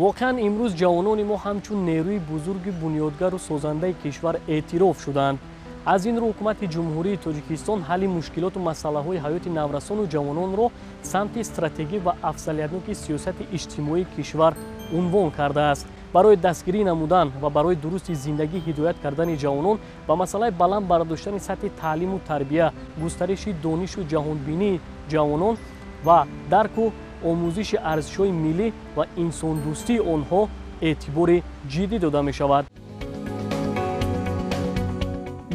Воқеан, имрӯз ҷавонони мо ҳамчун нерӯи бузурги бунёдгару созандаи кишвар эътироф шуданд. Аз ин рӯ ҳукумати Ҷумҳурии Тоҷикистон ҳалли мушкилоту масъалаҳои ҳаёти наврасону ҷавононро самти стратегӣ ва афзалиятноки сиёсати иҷтимоии кишвар унвон кардааст. Барои дастгирӣ намудан ва барои дурусти зиндагӣ ҳидоят кардани ҷавонон ба масъалаи баланд бардоштани сатҳи таълиму тарбия, густариши донишу ҷаҳонбинии ҷавонон ва дарку омӯзиши арзишҳои миллӣ ва инсондӯстии онҳо эътибори ҷиддӣ дода мешавад.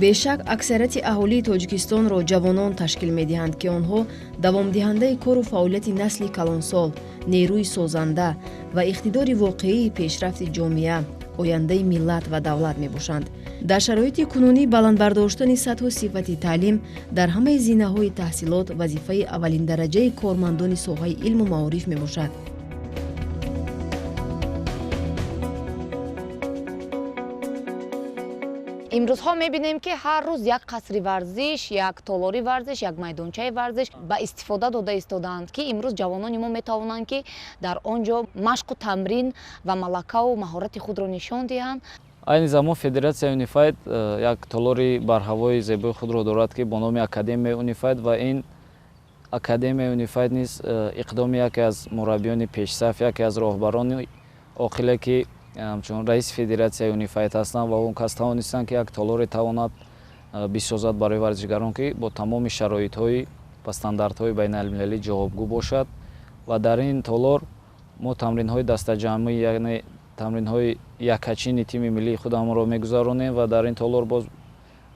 Бешак, аксарияти аҳолии Тоҷикистонро ҷавонон ташкил медиҳанд, ки онҳо давомдиҳандаи кору фаъолияти насли калонсол, нерӯи созанда ва иқтидори воқеии пешрафти ҷомеа, ояндаи миллат ва давлат мебошанд. Дар шароити кунунӣ баландбардоштани сатҳу сифати таълим дар ҳамаи зинаҳои таҳсилот вазифаи аввалиндараҷаи кормандони соҳаи илму маориф мебошад. Имрӯзҳо мебинем, ки ҳар рӯз як қасри варзиш, як толори варзиш, як майдончаи варзиш ба истифода дода истодаанд, ки имрӯз ҷавонони мо метавонанд, ки дар он ҷо машқу тамрин ва малакаву маҳорати худро нишон диҳанд. Айни замон Федератсияи Унифайт як толори барҳавои зебои худро дорад, ки бо номи Академияи Унифайт, ва ин Академияи Унифайт низ иқдоми яке аз мураббиёни пешсаф, яке аз роҳбарони оқиле, ки ҳамчун раиси Федератсияи Унифайт ҳастанд, ва он кас тавонистанд, ки як толоре тавонад бисозад барои варзишгарон, ки бо тамоми шароитҳои ба стандартҳои байналмилалӣ ҷавобгӯ бошад. Ва дар ин толор мо тамринҳои дастаҷамъӣ, яъне тамринҳои якачини тими миллии худамонро мегузаронем, ва дар ин толор боз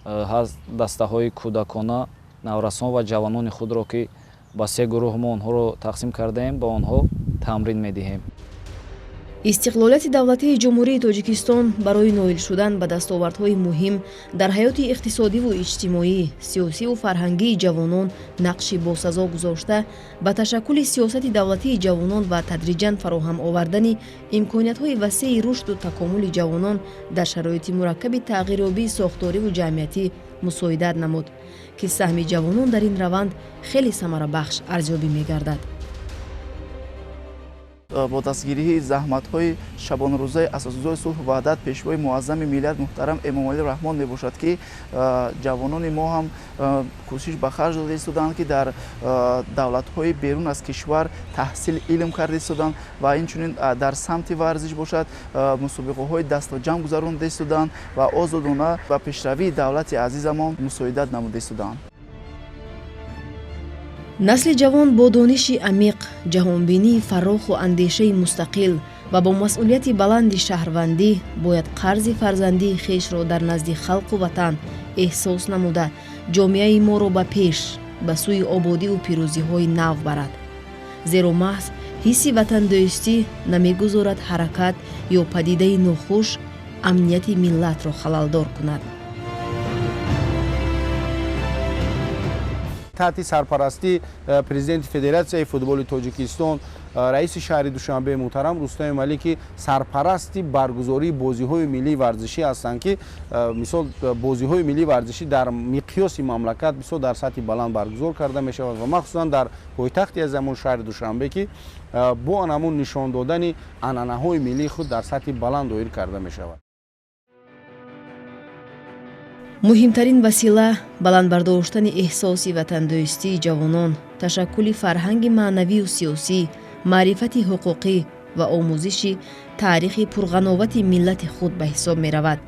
ҳаст дастаҳои кӯдакона, наврасон ва ҷавонони худро, ки ба се гурӯҳ мо онҳоро тақсим кардаем, ба онҳо тамрин медиҳем. Истиқлолияти давлатии Ҷумҳурии Тоҷикистон барои ноил шудан ба дастовардҳои муҳим дар ҳаёти иқтисодиву иҷтимоӣ, сиёсиву фарҳангии ҷавонон нақши босазо гузошта, ба ташаккули сиёсати давлатии ҷавонон ва тадриҷан фароҳам овардани имкониятҳои васеи рушду такомули ҷавонон дар шароити мураккаби тағйирёбии сохториву ҷамъиятӣ мусоидат намуд, ки саҳми ҷавонон дар ин раванд хеле самарабахш арзёбӣ мегардад. Бо дастгирии заҳматҳои шабонарӯзаи асосгузори сулҳу ваҳдат, пешвои муаззами миллат муҳтарам Эмомалӣ Раҳмон мебошад, ки ҷавонони мо ҳам кӯшиш ба харҷ дода истодаанд, ки дар давлатҳои берун аз кишвар таҳсили илм карда истодаанд ва инчунин дар самти варзиш бошад, мусобиқаҳои дастаҷамъ гузаронида истодаанд ва озодона ба пешравии давлати азизамон мусоидат намуда истодаанд. Насли ҷавон бо дониши амиқ, ҷаҳонбинии фароху андешаи мустақил ва бо масъулияти баланди шаҳрвандӣ бояд қарзи фарзандии хешро дар назди халқу ватан эҳсос намуда, ҷомеаи моро ба пеш, ба сӯи ободиву пирӯзиҳои нав барад. Зеро маҳз ҳисси ватандӯстӣ намегузорад ҳаракат ё падидаи нохуш амнияти миллатро халалдор кунад. Таҳти сарпарастии президенти Федератсияи футболи Тоҷикистон, раиси шаҳри Душанбе муҳтарам Рустами Малӣ, ки сарпарасти баргузории бозиҳои миллии варзишӣ ҳастанд, ки мисол бозиҳои миллии варзишӣ дар миқёси мамлакат бисёр дар сатҳи баланд баргузор карда мешавад ва махсусан дар пойтахти азамон шаҳри Душанбе, ки бо анамун нишон додани анъанаҳои миллии худ дар сатҳи баланд доир карда мешавад. Муҳимтарин васила баландбардоштани эҳсоси ватандӯстии ҷавонон, ташаккули фарҳанги маънавию сиёсӣ, маърифати ҳуқуқӣ ва омӯзиши таърихи пурғановати миллати худ ба ҳисоб меравад.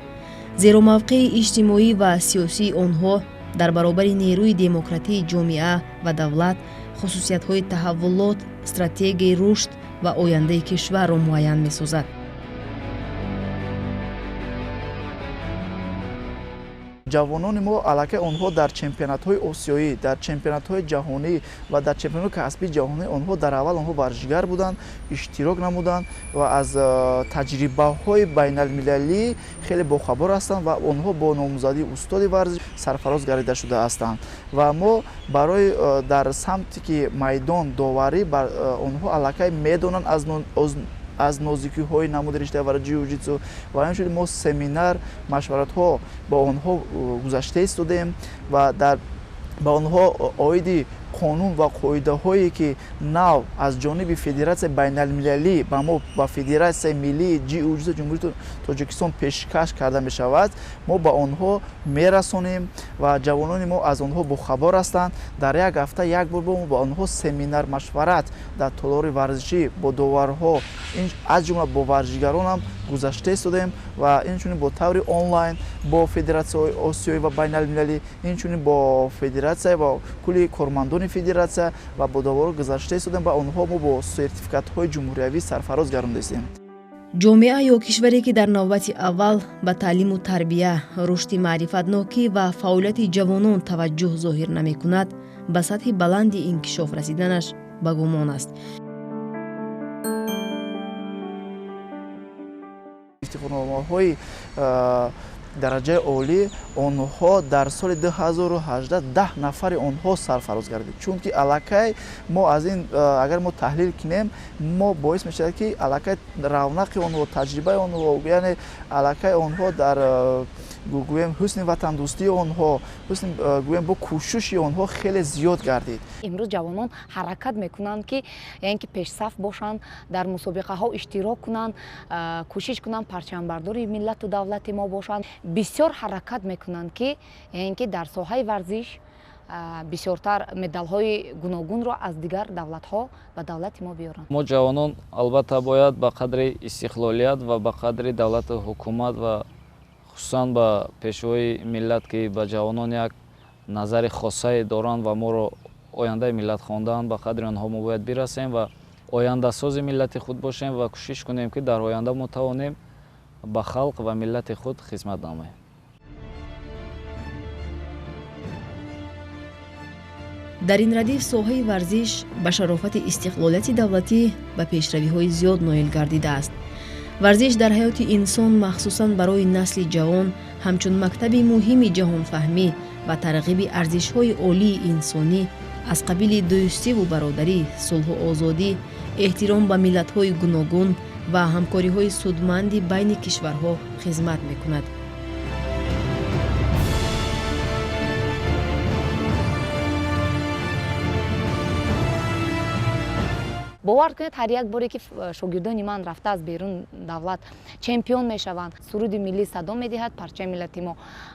Зеро мавқеи иҷтимоӣ ва сиёсии онҳо дар баробари нерӯи демократии ҷомеа ва давлат хусусиятҳои таҳаввулот, стратегияи рушд ва ояндаи кишварро муайян месозад. Ҷавонони мо аллакай онҳо дар чемпионатҳои осиёӣ, дар чемпионатҳои ҷаҳонӣ ва дар чемпионатҳои касбии ҷаҳонӣ онҳо дар аввал онҳо варзишгар буданд, иштирок намуданд ва аз таҷрибаҳои байналмилалӣ хеле бохабар ҳастанд ва онҳо бо номзадии устоди варзиш сарфароз гардида шуда ҳастанд. Ва мо барои дар самте ки майдон доварӣ онҳо аллакай медонанд аз нозикиҳои намуди риштаи варзиши ҷиу-ҷитсу ва ҳамчунин мо семинар, машваратҳо бо онҳо гузашта истодаем ва ба онҳо оиди Қонун ва қоидаҳое ки нав аз ҷониби федератсияи байналмилалӣ ба мо, ба федератсияи миллии ҷиу-ҷитсу Ҷумҳурии Тоҷикистон пешкаш карда мешавад, мо ба онҳо мерасонем ва ҷавонони мо аз онҳо бохабар ҳастанд. Дар як ҳафта як бор мо ба онҳо семинар машварат дар толори варзишӣ бо доварҳо, аз ҷумла бо варзишгаронам гузашта истодем ва инчунин бо таври онлайн бо федератсияҳои осиёӣ ва байналмилалӣ, инчунин бо федератсия ва кулли кормандони федератсия ва бо доварҳо гузашта истодем ва онҳо мо бо сертификатҳои ҷумҳуриявӣ сарфароз гардондаистем. Ҷомеа ё кишваре ки дар навбати аввал ба таълиму тарбия, рушди маърифатнокӣ ва фаъолияти ҷавонон таваҷҷӯҳ зоҳир намекунад, ба сатҳи баланди инкишоф расиданаш ба гумон аст. Ифтихорномаҳои дараҷаи олӣ онҳо дар соли 2018 10 нафари онҳо сарфароз гардид, чунки аллакай мо аз ин агар мо таҳлил кунем, мо боис мешавад ки аллакай равнақи онҳо, таҷрибаи онҳо, яъне аллакай онҳо дар гӯем ҳусни ватандӯстии онҳо, ҳусни гӯем бо кӯшиши онҳо хеле зиёд гардид. Имрӯз ҷавонон ҳаракат мекунанд ки яъне ки пешсаф бошанд, дар мусобиқаҳо иштирок кунанд, кӯшиш кунанд парчамбардори миллату давлати мо бошанд. Бисёр ҳаракат мекунанд ки яъне ки дар соҳаи варзиш бисёртар медалҳои гуногунро аз дигар давлатҳо ба давлати мо биёранд. Мо ҷавонон албатта бояд ба қадри истиқлолият ва ба қадри давлату ҳукумат ва хусусан ба пешвои миллат ки ба ҷавонон як назари хосае доранд ва моро ояндаи миллат хондаанд, ба қадри онҳо мо бояд бирасем ва ояндасози миллати худ бошем ва кӯшиш кунем ки дар оянда мо тавонем ба халқ ва миллати худ хизмат намоем. Дар ин радиф соҳаи варзиш ба шарофати истиқлолияти давлатӣ ба пешравиҳои зиёд ноил гардидааст. Варзиш дар ҳаёти инсон, махсусан барои насли ҷавон, ҳамчун мактаби муҳими ҷаҳонфаҳмӣ ва тарғиби арзишҳои олии инсонӣ аз қабили дӯстиву бародарӣ, сулҳу озодӣ, эҳтиром ба миллатҳои гуногун ва ҳамкориҳои судманди байни кишварҳо хизмат мекунад. Бовар кунед, ҳар як боре ки шогирдони ман рафта аз берун давлат чемпион мешаванд, суруди миллӣ садо медиҳад, парчаи миллати мо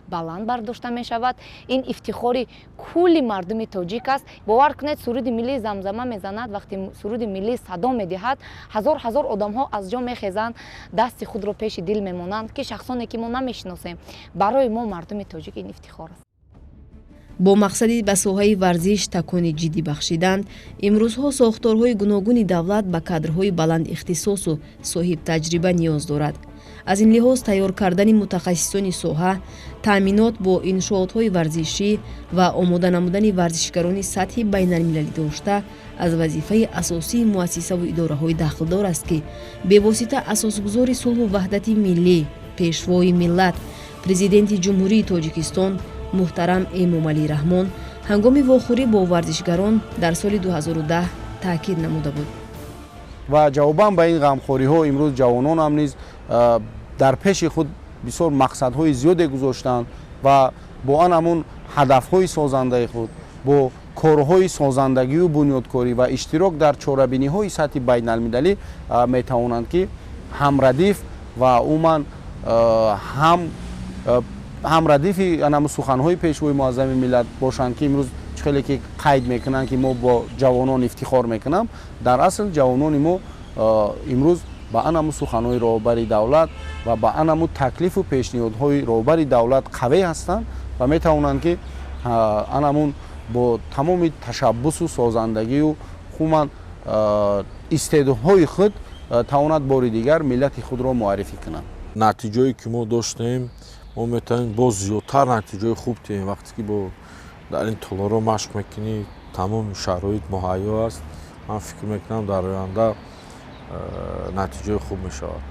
баланд бардошта мешавад. Ин ифтихори кулли мардуми тоҷик аст. Бовар кунед, суруди миллӣ замзама мезанад, вақте суруди миллӣ садо медиҳад, ҳазор ҳазор одамҳо аз ҷо мехезанд, дасти худро пеши дил мемонанд, ки шахсоне ки мо намешиносем. Барои мо мардуми тоҷик ин ифтихор аст. Бо мақсади ба соҳаи варзиш такони ҷиддӣ бахшиданд, имрӯзҳо сохторҳои гуногуни давлат ба кадрҳои баландихтисосу соҳибтаҷриба ниёз дорад. Аз ин лиҳоз тайёр кардани мутахассисони соҳа, таъминот бо иншоотҳои варзишӣ ва омода намудани варзишгарони сатҳи байналмилалӣ дошта аз вазифаи асосии муассисаву идораҳои дахлдор аст, ки бевосита асосгузори сулҳу ваҳдати миллӣ, пешвои миллат, президенти Ҷумҳурии Тоҷикистон муҳтарам Эмомалӣ Раҳмон ҳангоми вохӯрӣ бо варзишгарон дар соли 2010 таъкид намуда буд. Ва ҷавобан ба ин ғамхориҳо имрӯз ҷавонон ҳам низ дар пеши худ бисёр мақсадҳои зиёде гузоштанд ва бо ан ҳамун ҳадафҳои созандаи худ, бо корҳои созандагию бунёдкорӣ ва иштирок дар чорабиниҳои сатҳи байналмилалӣ метавонанд ки ҳамрадиф ва умуман ҳамрадифи анаму суханҳои пешвои муаззами миллат бошанд, ки имрӯз хеле ки қайд мекунанд ки мо бо ҷавонон ифтихор мекунам. Дар асл ҷавонони мо имрӯз ба анаму суханҳои роҳбари давлат ва ба анаму таклифу пешниҳодҳои роҳбари давлат қавӣ ҳастанд ва метавонанд ки анамун бо тамоми ташаббусу созандагию умуман истеъдодҳои худ тавонад бори дигар миллати худро муаррифӣ кунанд. Натиҷое ки мо доштем, мо метавонем боз зиёдтар натиҷаи хуб диҳем. Вақте ки бо дар ин толорҳо машқ мекунӣ, тамоми шароит муҳайё аст. Ман фикр мекунам дар оянда натиҷаи хуб мешавад.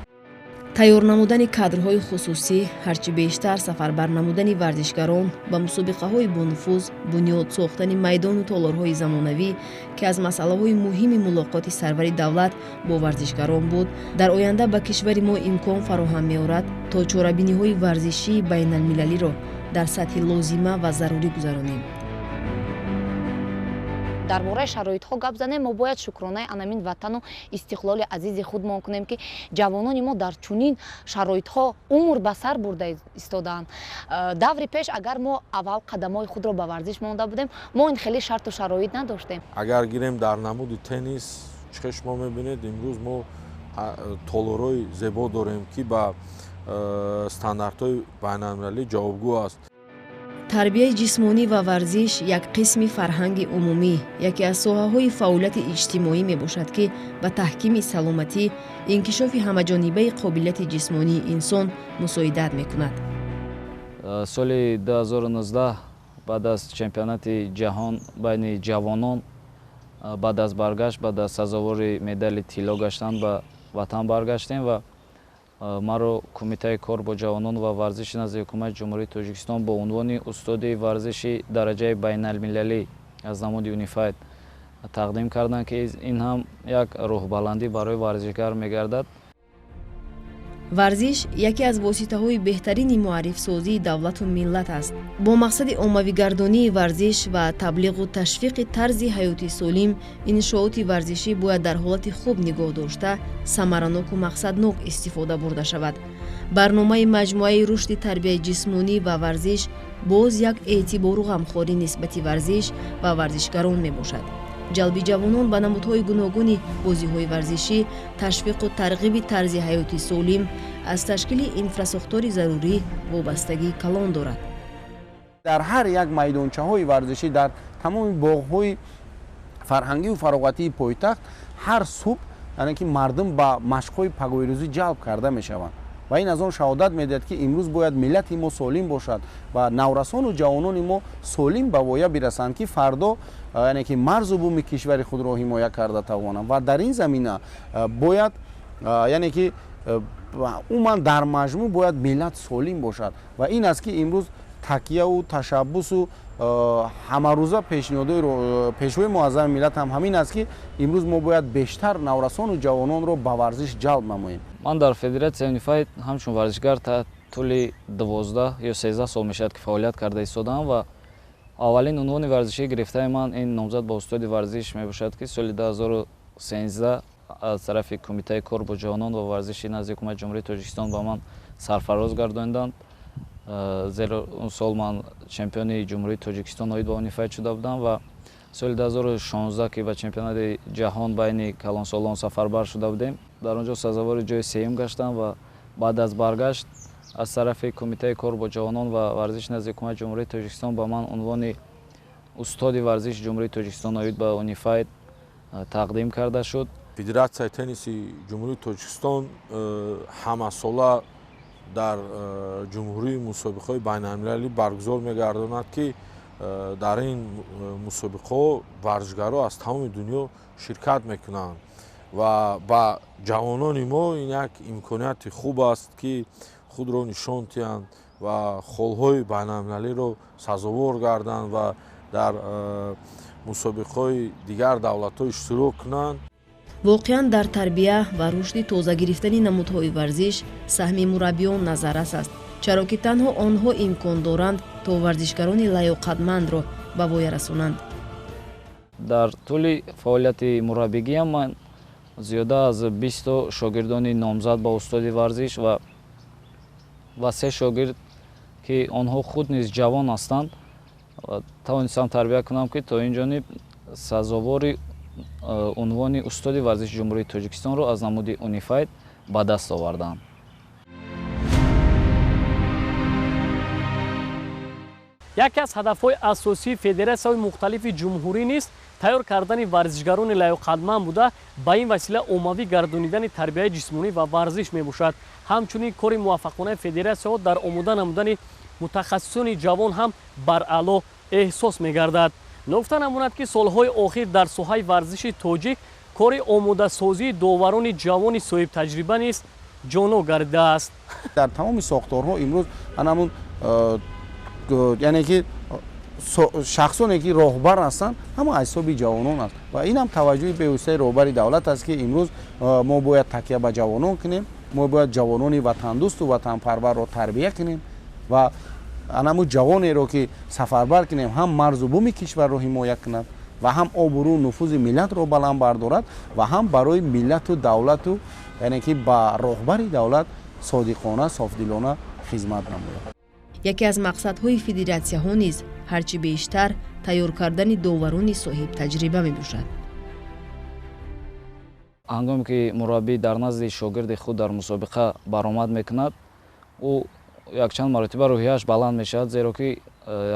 Тайёр намудани кадрҳои хусусӣ, ҳарчи бештар сафарбар намудани варзишгарон ба мусобиқаҳои бонуфуз, бунёд сохтани майдону толорҳои замонавӣ, ки аз масъалаҳои муҳими мулоқоти сарвари давлат бо варзишгарон буд, дар оянда ба кишвари мо имкон фароҳам меорад, то чорабиниҳои варзишии байналмилалиро дар сатҳи лозима ва зарурӣ гузаронем. Дар бораи шароитҳо гап занем, мо бояд шукронаи анамин ватану истиқлоли азизи худмон кунем, ки ҷавонони мо дар чунин шароитҳо умр ба сар бурда истодаанд. Даври пеш агар мо аввал қадамҳои худро ба варзиш монда будем, мо ин хеле шарту шароит надоштем. Агар гирем дар намуди теннис, чӣ шумо мебинед, имрӯз мо толорҳои зебо дорем, ки ба стандартҳои байналмилалӣ ҷавобгӯ аст. Тарбияи ҷисмонӣ ва варзиш як қисми фарҳанги умумӣ, яке аз соҳаҳои фаъолияти иҷтимоӣ мебошад, ки ба таҳкими саломатӣ, инкишофи ҳамаҷонибаи қобилияти ҷисмонии инсон мусоидат мекунад. Соли 2019 баъд аз чемпионати ҷаҳон байни ҷавонон, баъд аз баргашт, баъд аз сазовори медали тилло гаштан ба ватан баргаштем ва маро Кумитаи кор бо ҷавонон ва варзиши назди Ҳукумати Ҷумҳурии Тоҷикистон бо унвони устоди варзиши дараҷаи байналмилалӣ аз намуди Унифайт тақдим карданд, ки ин ҳам як рӯҳбаландӣ барои варзишгар мегардад. Варзиш яке аз воситаҳои беҳтарини муаррифсозии давлату миллат аст. Бо мақсади оммавигардонии варзиш ва таблиғу ташвиқи тарзи ҳаёти солим, иншооти варзишӣ бояд дар ҳолати хуб нигоҳ дошта, самараноку мақсаднок истифода бурда шавад. Барномаи маҷмӯаи рушди тарбияи ҷисмонӣ ва варзиш боз як эътибору ғамхорӣ нисбати варзиш ва варзишгарон мебошад. Ҷалби ҷавонон ба намудҳои гуногуни бозиҳои варзишӣ, ташвиқу тарғиби тарзи ҳаёти солим аз ташкили инфрасохтори зарурӣ вобастагии калон дорад. Дар ҳар як майдончаҳои варзишӣ, дар тамоми боғҳои фарҳангию фароғатии пойтахт ҳар субҳ, яъне ки мардум ба машқҳои пагоҳирӯзӣ ҷалб карда мешаванд ва ин аз он шаҳодат медиҳад, ки имрӯз бояд миллати мо солим бошад ва наврасону ҷавонони мо солим ба воя бирасанд, ки фардо, яъне ки марзу буми кишвари худро ҳимоя карда тавонанд. Ва дар ин замина бояд, яъне ки умуман дар маҷмӯъ бояд миллат солим бошад ва ин аст, ки имрӯз такяву ташаббусу ҳамарӯза пешниҳодҳои пешвои муаззами миллат ҳам ҳамин аст, ки имрӯз мо бояд бештар наврасону ҷавононро ба варзиш ҷалб намоем. Ман дар Федератсияи Унифайт ҳамчун варзишгар та тӯли 12 ё 13 сол мешавад, ки фаъолият карда истодаам ва аввалин унвони варзишӣ гирифтаи ман ин номзад ба устоди варзиш мебошад, ки соли 2013 аз тарафи Кумитаи кор бо ҷавонон ва варзиши назди Ҳукумати Ҷумҳурии Тоҷикистон ба ман сарфароз гардонданд. Зеро он сол ман чемпиони Ҷумҳурии Тоҷикистон оид ба Унифайт шуда будам ва соли 2016, ки ба чемпионати ҷаҳон байни калонсолон сафарбар шуда будем, дар он ҷо сазовори ҷои сеюм гаштам ва баъд аз баргашт аз тарафи Кумитаи кор бо ҷавонон ва варзиш назди Ҳукумати Ҷумҳурии Тоҷикистон ба ман унвони устоди варзиши Ҷумҳурии Тоҷикистон оид ба Унифайт тақдим карда шуд. Федератсияи тенниси Ҷумҳурии Тоҷикистон ҳамасола дар ҷумҳурии мусобиқаҳои байналмилалӣ баргузор мегардонад, ки дар ин мусобиқаҳо варзишгаро аз тамоми дунё ширкат мекунанд ва ба ҷавонони мо ин як имконияти хуб аст, ки худро нишон диҳанд ва холҳои байналмилалиро сазовор гарданд ва дар мусобиқаҳои дигар давлатҳо иштирок кунанд. Воқеан, дар тарбия ва рушди тоза гирифтани намудҳои варзиш саҳми мураббиён назаррас аст, чаро ки танҳо онҳо имкон доранд, то варзишгарони лаёқатмандро ба воя расонанд. Дар тӯли фаъолияти мураббигиам ман зиёда аз 20 шогирдони номзад ба устоди варзиш ва се шогирд, ки онҳо худ низ ҷавон ҳастанд, тавонистам тарбия кунам, ки то ин ҷониб сазовори унвони устоди варзиши Ҷумҳурии Тоҷикистонро аз намуди Унифайт ба даст оварданд. Яке аз ҳадафҳои асосии федератсияҳои мухталифи ҷумҳурӣ низ тайёр кардани варзишгарони лаёқатманд буда, ба ин васила оммавӣ гардонидани тарбияи ҷисмонӣ ва варзиш мебошад. Ҳамчунин кори муваффақонаи федератсияҳо дар омода намудани мутахассисони ҷавон ҳам баръало эҳсос мегардад. Ногуфта намонад, ки солҳои охир дар соҳаи варзиши тоҷик кори омодасозии доварони ҷавони соҳибтаҷриба низ ҷоно гардидааст. Дар тамоми сохторҳо имрӯз анамун, яъне ки шахсоне ки роҳбар ҳастанд, ҳама аз ҳисоби ҷавонон аст ва ин ҳам таваҷҷӯҳи бевоситаи роҳбари давлат аст, ки имрӯз мо бояд такя ба ҷавонон кунем, мо бояд ҷавонони ватандӯсту ватанпарварро тарбия кунем ва анаму ҷавонеро, ки сафарбар кунем, ҳам марзу буми кишварро ҳимоя кунад, ва ҳам обрӯ нуфузи миллатро баланд бардорад ва ҳам барои миллату давлату, яъне ки ба роҳбари давлат содиқона, софдилона хизмат намояд. Яке аз мақсадҳои федератсияҳо низ ҳарчи бештар тайёр кардани доварони соҳибтаҷриба мебошад. Ҳангоме ки мураббӣ дар назди шогирди худ дар мусобиқа баромад мекунад, ӯ якчанд маротиба рӯҳияш баланд мешавад, зеро ки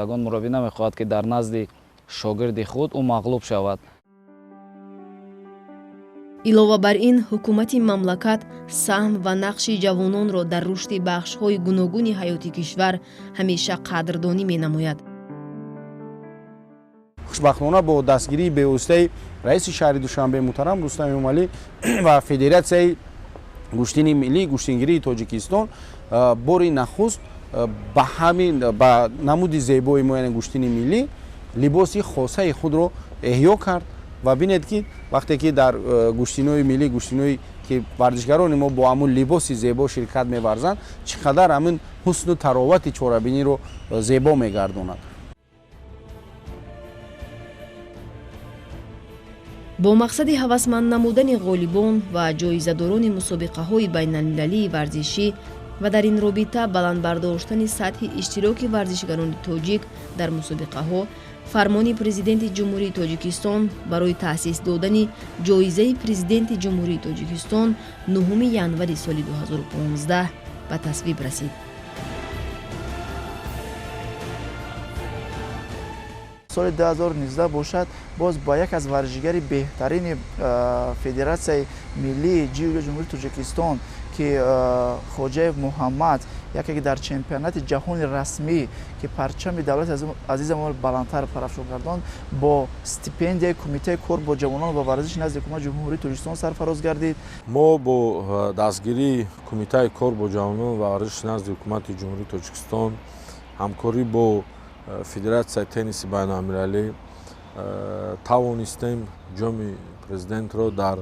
ягон мураббӣ намехоҳад, ки дар назди шогирди худ ӯ мағлуб шавад. Илова бар ин, ҳукумати мамлакат саҳм ва нақши ҷавононро дар рушди бахшҳои гуногуни ҳаёти кишвар ҳамеша қадрдонӣ менамояд. Хушбахтона, бо дастгирии бевоситаи раиси шаҳри Душанбе муҳтарам Рустам Эмомалӣ ва Федератсияи гӯштини миллии гӯштингирии Тоҷикистон бори нахуст ба ҳамин ба намуди зебои мо, яъне гӯштини миллӣ, либоси хосаи худро эҳё кард. Ва бинед, ки вақте ки дар гӯштинои миллӣ, гӯштиное ки варзишгарони мо бо ҳамун либоси зебо ширкат меварзанд, чӣ қадар ҳамин ҳусну таровати чорабиниро зебо мегардонад. Бо мақсади ҳавасманд намудани ғолибон ва ҷоизадорони мусобиқаҳои байналмилалии варзишӣ ва дар ин робита баланд бардоштани сатҳи иштироки варзишгарони тоҷик дар мусобиқаҳо, фармони Президенти Ҷумҳурии Тоҷикистон барои таъсис додани ҷоизаи Президенти Ҷумҳурии Тоҷикистон 9 январи соли 2015 ба тасвиб расид. Соли 2019 бошад, боз ба як аз варзишгари беҳтарини Федератсияи миллии ҷиюи Ҷумҳурии Тоҷикистон, ки Хоҷаев Муҳаммад, яке ки дар чемпионати ҷаҳони расмӣ, ки парчами давлати азизамон баландтар парафшон гардонд, бо стипендияи Кумитаи кор бо ҷавонон ва варзиши назди Ҳукумати Ҷумҳурии Тоҷикистон сарфароз гардид. Мо бо дастгирии Кумитаи кор бо ҷавонон ва варзиши назди Ҳукумати Ҷумҳурии Тоҷикистон, ҳамкорӣ бо Федератсияи тенниси байналмилалӣ тавонистем ҷоми президентро дар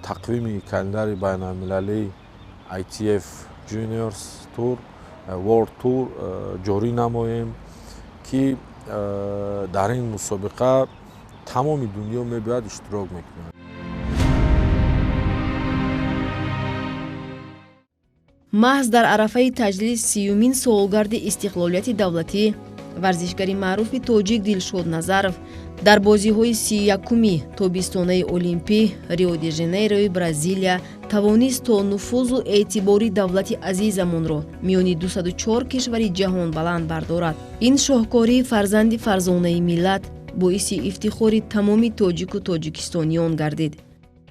тақвими календари байналмилалии ITF Juniors Tour, World Tour ҷорӣ намоем, ки дар ин мусобиқа тамоми дунё мебояд иштирок мекунад. Маҳз дар арафаи таҷлили 30-юмин солгарди истиқлолияти давлатӣ, варзишгари маъруфи тоҷик Дилшод Назаров дар бозиҳои 31-уми тобистонаи олимпӣ Рио-де-Жанейрои Бразилия тавонист то нуфузу эътибори давлати азизамонро миёни 204 кишвари ҷаҳон баланд бардорад. Ин шоҳкории фарзанди фарзонаи миллат боиси ифтихори тамоми тоҷику тоҷикистониён гардид.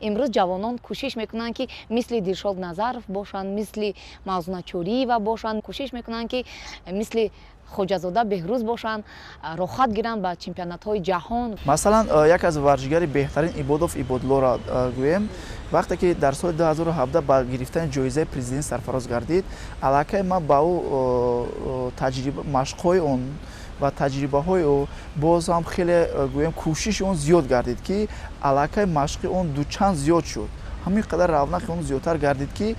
Имрӯз ҷавонон кӯшиш мекунанд, ки мисли Дилшод Назаров бошанд, мисли Мавзуна Чӯриева бошанд, кӯшиш мекунанд, ки мисли Хоҷазода Беҳрӯз бошанд, роҳхат гиранд ба чемпионатҳои ҷаҳон. Масалан, як аз варзишгари беҳтарин Ибодов Ибодлоро гӯем, вақте ки дар соли 2017 ба гирифтани ҷоизаи президент сарфароз гардид, аллакай ман ба ӯ таҷриба, машқҳои он ва таҷрибаҳои ӯ боз ҳам хеле, гӯем, кӯшиши он зиёд гардид, ки аллакай машқи он дучанд зиёд шуд, ҳамин қадар равнақи он зиёдтар гардид, ки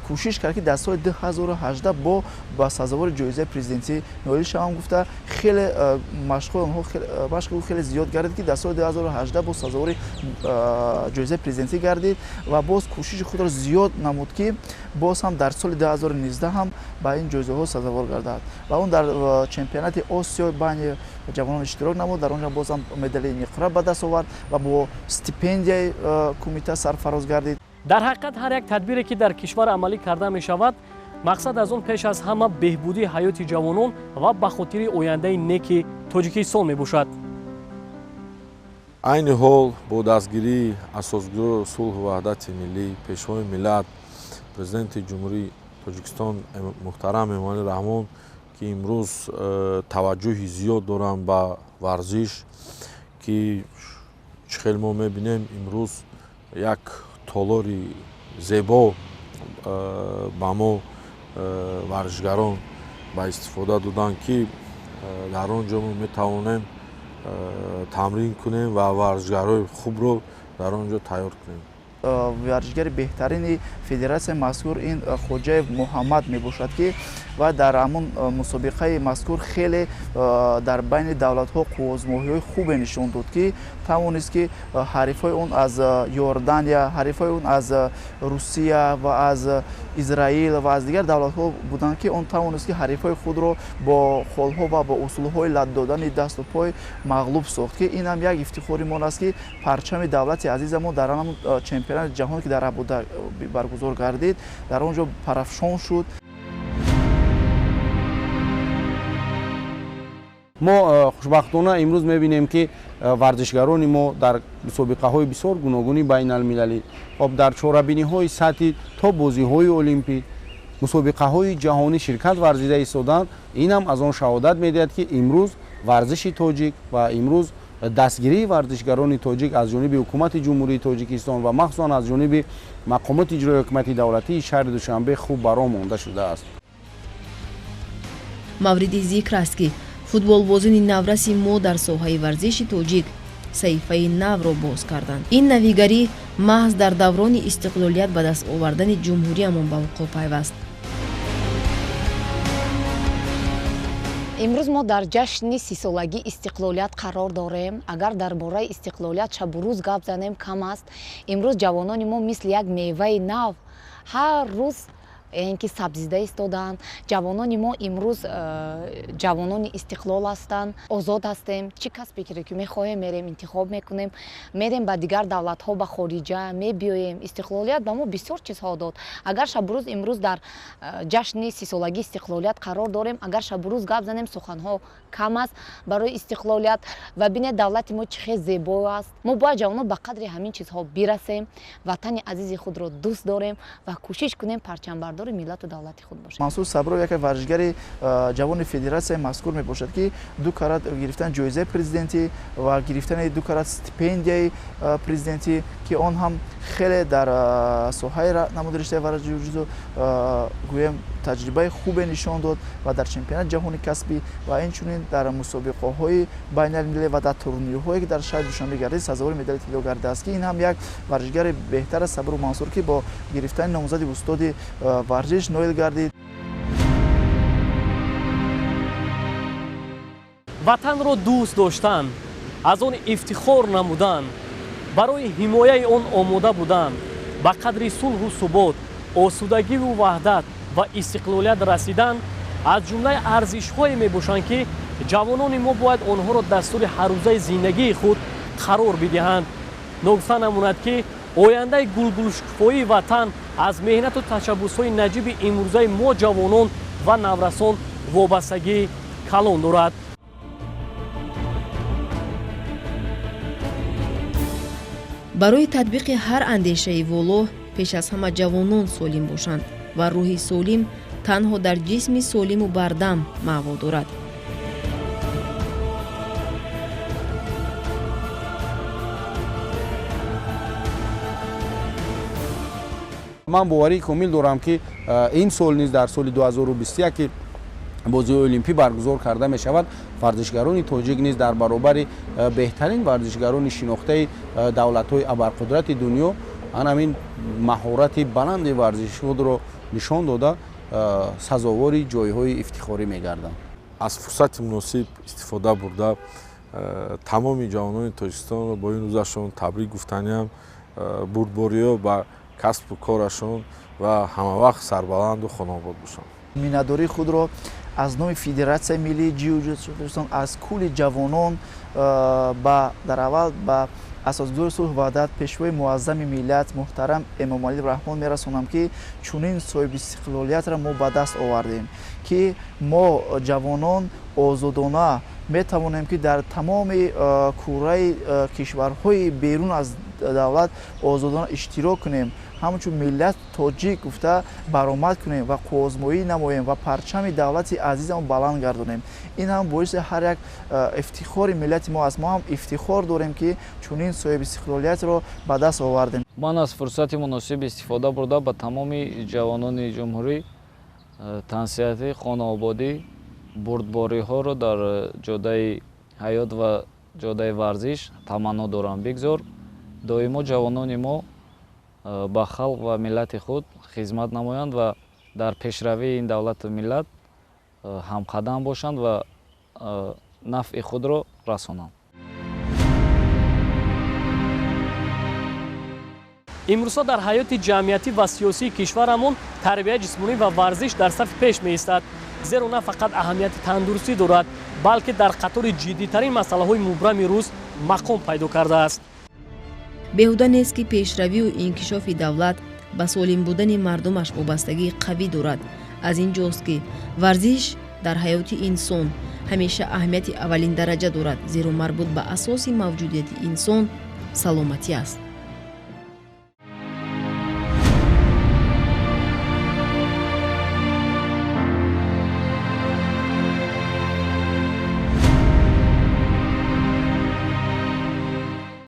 кӯшиш кард, ки дар соли 2018 бо ба сазовори ҷоизаи президентӣ ноил шавам гуфта, хеле машқҳои онҳо, машқи ӯ хеле зиёд гардид, ки дар соли 2018 бо сазовори ҷоизаи президентӣ гардид ва боз кӯшиши худро зиёд намуд, ки боз ҳам дар соли 2019 ҳам ба ин ҷоизаҳо сазовор гардад. Ва он дар чемпионати Осиё байни ҷавонон иштирок намуд, дар он ҷо боз ҳам медали нуқра ба даст овард ва бо стипендияи кумита сарфароз гардид. Дар ҳақиқат, ҳар як тадбире ки дар кишвар амалӣ карда мешавад, мақсад аз он пеш аз ҳама беҳбудии ҳаёти ҷавонон ва ба хотири ояндаи неки Тоҷикистон мебошад. Айни ҳол бо дастгирии асосгузори сулҳу ваҳдати миллӣ, Пешвои миллат, Президенти Ҷумҳурии Тоҷикистон муҳтарам Эмомалӣ Раҳмон, ки имрӯз таваҷҷӯҳи зиёд доранд ба варзиш, ки чӣ хел мо мебинем, имрӯз як толори зебо ба мо варзишгарон ба истифода доданд, ки дар он ҷо мо метавонем тамрин кунем ва варзишгарҳои хубро дар он ҷо тайёр кунем. Варзишгари беҳтарини федератсияи мазкур ин Хоҷаев Муҳаммад мебошад, ки ва дар ҳамон мусобиқаи мазкур хеле дар байни давлатҳо қувваозмоиҳои хубе нишон дод, ки тавонист, ки ҳарифҳои он аз Иордания, ҳарифҳои он аз Русия ва аз Израил ва аз дигар давлатҳо буданд, ки он тавонист, ки ҳарифҳои худро бо холҳо ва бо усулҳои лат додани дасту пой мағлуб сохт, ки ин ҳам як ифтихори мон аст, ки парчами давлати азизамон дар ҳамон чемпионати ҷаҳон, ки дар Абудаби баргузор гардид, дар он ҷо парафшон шуд. Мо хушбахтона имрӯз мебинем, ки варзишгарони мо дар мусобиқаҳои бисёр гуногуни байналмилалӣ, хоб дар чорабиниҳои сатҳи то бозиҳои олимпӣ, мусобиқаҳои ҷаҳонӣ ширкат варзида истоданд. Ин ҳам аз он шаҳодат медиҳад, ки имрӯз варзиши тоҷик ва имрӯз дастгирии варзишгарони тоҷик аз ҷониби ҳукумати Ҷумҳурии Тоҷикистон ва махсусан аз ҷониби мақомоти иҷрои ҳукумати давлатии шаҳри Душанбе хуб баро монда шудааст. Мавриди зикр аст, ки футболбозони навраси мо дар соҳаи варзиши тоҷик саҳифаи навро боз карданд. Ин навигарӣ маҳз дар даврони истиқлолият ба даст овардани ҷумҳуриямон ба вуқӯъ пайваст. Имрӯз мо дар ҷашни 30-солагии истиқлолият қарор дорем. Агар дар бораи истиқлолият шабу рӯз гап занем, кам аст. Имрӯз ҷавонони мо мисли як меваи нав ҳар рӯз ин ки сабзида истодаанд. Ҷавонони мо имрӯз ҷавонони истиқлол ҳастанд, озод ҳастем. Чӣ касбе ки мехоҳем, мерем, интихоб мекунем, мерем ба дигар давлатҳо, ба хориҷа мебиёем. Истиқлолият ба мо бисёр чизҳо дод. Агар шабу рӯз имрӯз дар ҷашни 30-солагии истиқлолият қарор дорем, агар шабу рӯз гап занем, суханҳо кам аст барои истиқлолият. Ва бинед, давлати мо чӣ хел зебо аст. Мо бояд ҷавонон ба қадри ҳамин чизҳо бирасем, ватани азизи худро дӯст дорем ва кӯшиш кунем парчамбардори миллату давлати худ бошем. Мансур Сабров яке варзишгари ҷавони федератсияи мазкур мебошад, ки 2 карат гирифтани ҷоизаи президентӣ ва гирифтани 2 карат стипендияи президентӣ, ки он ҳам хеле дар соҳаи намуди риштаи варзиши ҷуҷитсу гӯем таҷрибаи хубе нишон дод ва дар чемпионати ҷаҳони касбӣ ва инчунин дар мусобиқаҳои байналмилалӣ ва дар турнирҳое, ки дар шаҳри Душанбе гардид, сазовори медали тилло гардидааст, ки ин ҳам як варзишгари беҳтар аст Сабру Мансур, ки бо гирифтани номзади устоди варзиш ноил гардид. Ватанро дӯст доштан, аз он ифтихор намудан, барои ҳимояи он омода будан, ба қадри сулҳу субот, осудагиву ваҳдат ва истиқлолият расидан аз ҷумлаи арзишҳое мебошанд, ки ҷавонони мо бояд онҳоро дастури ҳаррӯзаи зиндагии худ қарор бидиҳанд. Ногуфта намонад, ки ояндаи гулгулшукуфоии ватан аз меҳнату ташаббусҳои наҷиби имрӯзаи мо ҷавонон ва наврасон вобастагии калон дорад. Барои татбиқи ҳар андешаи воло пеш аз ҳама ҷавонон солим бошанд ва рӯҳи солим танҳо дар ҷисми солиму бардам маъво дорад. Ман боварии комил дорам, ки ин сол низ дар соли 2021, ки бозиҳои олимпӣ баргузор карда мешавад, варзишгарони тоҷик низ дар баробари беҳтарин варзишгарони шинохтаи давлатҳои абарқудрати дунё ҳамин маҳорати баланди варзиши худро нишон дода, сазовори ҷойҳои ифтихорӣ мегарданд. Аз фурсати муносиб истифода бурда, тамоми ҷавонони Тоҷикистонро бо ин рӯзашон табрик гуфтаниям, бурдбориҳо ба касбу корашон ва ҳамавақт сарбаланду хонобод бошанд. Миннатдории худро аз номи Федератсияи миллии ҷиу-ҷитсу Тоҷикистон, аз кулли ҷавонон ба дар аввал ба асосгузори сулҳу ваҳдат, пешвои муаззами миллат муҳтарам Эмомалӣ Раҳмон мерасонам, ки чунин соҳибистиқлолиятро мо ба даст овардем, ки мо ҷавонон озодона метавонем, ки дар тамоми кураи кишварҳои берун аз давлат озодона иштирок кунем, ҳамчун миллат тоҷик гуфта баромад кунем ва қувваозмоӣ намоем ва парчами давлати азизамон баланд гардонем. Ин ҳам боиси ҳар як ифтихори миллати мо аст. Мо ҳам ифтихор дорем, ки чунин соҳибистиқлолиятро ба даст овардем. Ман аз фурсати муносиб истифода бурда ба тамоми ҷавонони ҷумҳурӣ тансиҳатӣ, хонаободӣ, бурдбориҳоро дар ҷодаи ҳаёт ва ҷодаи варзиш таманно дорам. Бигзор доимо ҷавонони мо ба халқ ва миллати худ хизмат намоянд ва дар пешравии ин давлату миллат ҳамқадам бошанд ва нафъи худро расонанд. Имрӯзҳо дар ҳаёти ҷамъиятӣ ва сиёсии кишварамон тарбияи ҷисмонӣ ва варзиш дар сафи пеш меистад, зеро на фақат аҳамияти тандурустӣ дорад, балки дар қатори ҷиддитарин масъалаҳои мубрами рӯз мақом пайдо кардааст. Беҳуда нест, ки пешравию инкишофи давлат ба солим будани мардумаш вобастагии қавӣ дорад. Аз ин ҷост, ки варзиш дар ҳаёти инсон ҳамеша аҳамияти аввалин дараҷа дорад, зеро марбут ба асоси мавҷудияти инсон саломатӣ аст.